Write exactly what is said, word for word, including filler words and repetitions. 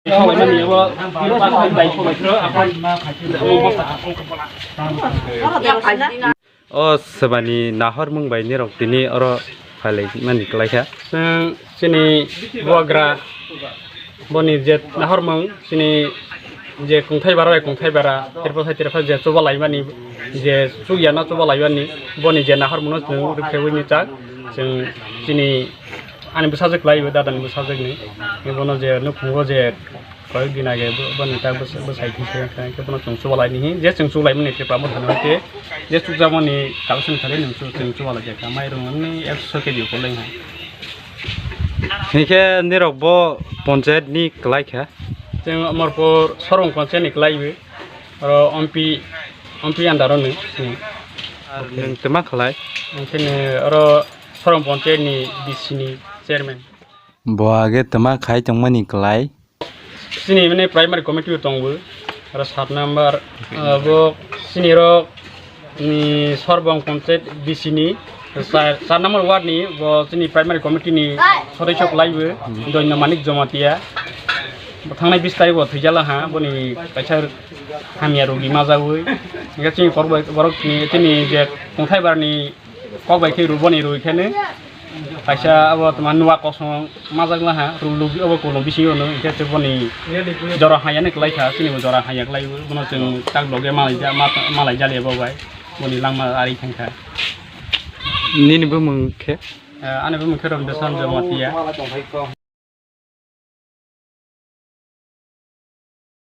O swbani nahormung bai nirok tini oro phailai mani kwlaikha. Chwng chini bubagra boni je nahormung chini je kungthai bara bai kungthai bara, tirpal sai tirpal je chubalaimani, je chukyano chubalaimani, boni je nahormungno chwng rwkhewi ni chak. Chwng chini ani bwsajwk kwlaiwi, dadani bwsajwkni. Bono je nukhungo je koyek din age bo-, boni tak bwsa-, bwsai thwi se, hwnkhe bono chwng chubalaini hi, je chwng chubalaimani Tripura Motha ni hwnkhe, je chukjakmani collection khlai nwng chu-, chwng chubalai kha, mairum ni ekso K G ukulai ha. Hinkhe nirok bo ponchayat ni kwlai kha? Chwng Amarpur Sorong ponchayat ni kwlaiwi, oro M P, M P under o nwng. Ar nwng twma khlai? Hwnkhe nwng oro Sorong ponchayat ni D C ni chairman. Bo age twma khai tongmani kwlai? Chini mane primary committee o tongo, aro sat number, ah, bo chini rok, ni Sorbong Panchayat D C ni, char, char number ward ni bo chini primary committee ni sodosyo kwlaibo, Doino Manik Jamatia. Bo thangnai bis tarikh bo thwijala ha, boni kaisa hamya rogi majawi. Hingke chini korbo borok ni, chini je kongthai bar ni kok bai khe ruboni rui khe ni kaisa abo tma nuwa kosong majak laha rulu obo kolom bisingo no hingke boni jora haya ni kwlai kha, chini bo jora haya kwlai bono chwng tak loge malai ja, ma-, malai jali abo bai boni langma ari thang kha. Nini bumung khe? Eh, ani bumung khe Romdesan Jamatia.